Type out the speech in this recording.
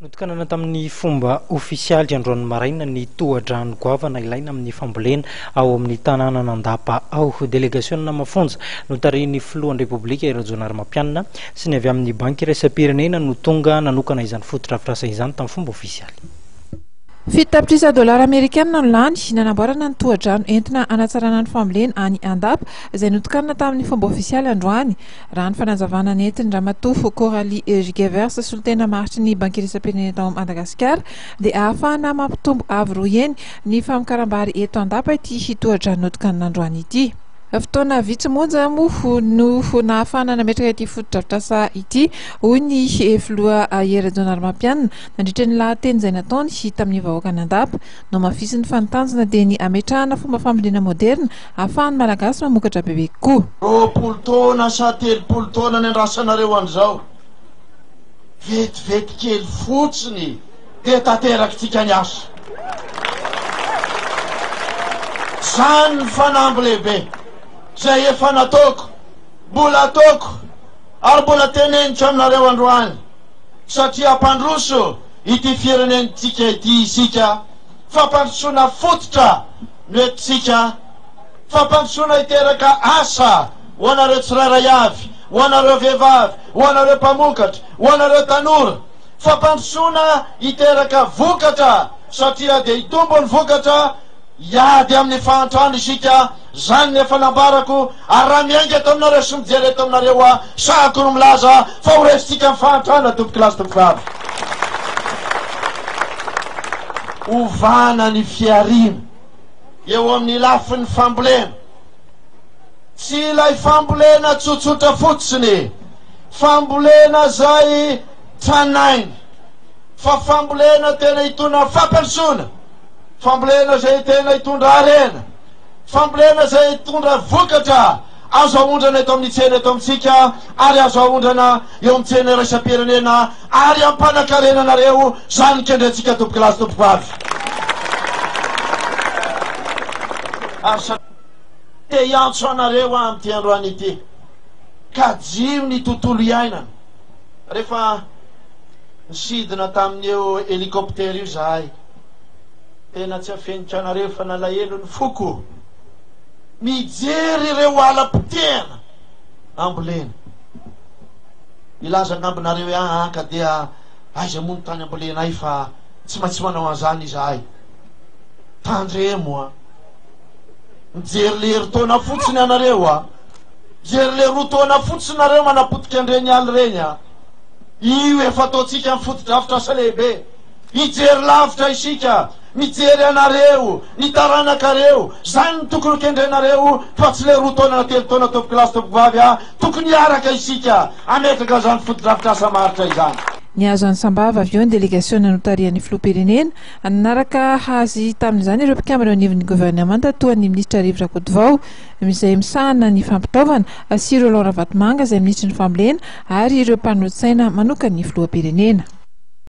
Notokanana tamin'ny fomba ofisialy androany maraina ny tohadrano goavana ilaina amin'ny fambolena ao amin'ny tanànan'Andapa ao. Delegasionina mafonja notarihin'ny filohan'ny Repoblika Hery Rajaonarimampianina sy ny avy amin'ny Banky iraisam-pirenena no tonga nanokana izany fotodrafitrasa izany tamin'ny fomba ofisialy. 7 tapitrisa dolara amerikanina no lany nanamboarana ny tohadrano entina hanatsarana ny fambolena any Andapa izay notokanana tamin'ny fomba ofisialy androany. Raha ny fanazavana nentin'i Ramatoa Coralie Gevers, solontena maharitry ny Banky iraisam-pirenena tao Madagasikara, dia ahafahana mampitombo avo roa heny ny famokaram-bary eto Andapa ity tohadrano notokanana androany ity. Fotoana vitsy monja moa no nahafahana nametraka ity fotodrafitrasa ity, hoy ny filoha Hery Rajaonarimampianina nandritra ny lahateny izay nataony tamin'ny vahoakan'Andapa. Nohamafisiny fa ny tanjona dia ny hametrahana fomba fambolena moderina ahafahan'ny Malagasy mamokatra bebe kokoa. 20 taona sa 30 taona niandrasanareo an'izao? Vetivety kely fotsiny dia tanterakitsika ny asa. Izany ny fanamby lehibe izay efa nataoko, mbola ataoko ary mbola teneniko aminareo androany satria hampandroso ity firenentsika ity isika, fampandrosoana fototra no entintsika, fampandrosoana hiteraka asa ho anareo tsirairay avy, ho anareo vehivavy, ho anareo mpamokatra, ho anareo tanora. Fampandrosoana hiteraka vokatra satria dia hitombo ny vokatra, hiady amin'ny fahantrana isika, izany ny efa nambarako, ary raha miainga eto aminareo sy mijery eto aminareo aho, sahako no milaza fa ho resintsika ny fahantrana tompokolahy sy tompokovavy. Ovana ny fihariana eo amin'ny lafiny fambolena, tsy ilay fambolena tsotsotra fotsiny, fambolena izay tranainy, fa fambolena tena hitondra fampandrosoana, fambolena izay tena hitondra harena, fambolena izay hitondra vokatra azo aondrana eto amin'ny tsena eto amintsika ary azo aondrana eo amin'ny tsena iraisam-pirenena ary hampanakarena anareo, izany no kendrentsika tompokolahy sy tompokovavy. Ary satria te hiantso anareo aho amin'ity androany ity, kajio ny tontolo iainana. Rehefa nisidina tamin'io hélicoptère io izahay, tena tsy afeniko anareo fa nalahelo ny foko mijery ireo ala potehana ambolena. Milaza angamba nareo hoe aa ka dia aiza moa ny tany ambolenay fa tsy maintsy manao an'izany izahay. Tandremo a! Mijery le herintaona fotsiny ianareo a! Mijery le roa taona fotsiny nareo manapotika an'ireny ala ireny a! Io efa ataontsika ny fotodrafitrasa lehibe. Hijery lavitra isika, mijery anareo, ny taranakareo, zany no tokony ho kendrenareo fa tsy le roa taona na telo taona tompokolahy sy tompokovavy a! Tokony hiaraka isika hametraka an'izany fotodrafitrasa maharitra izany. Nihazo an'i Sambava avy eo ny delegasiona notarihan'ny filoham-pirenena. Nanaraka azy tamin'izany ireo mpikambana eo anivon'ny governemanta toa ny minisitra Rivo Rakotovao, izay misahana ny fampitaovana, sy Roland Ravatomanga izay minisitry ny fambolena ary ireo mpanolotsaina manokan'ny filoham-pirenena.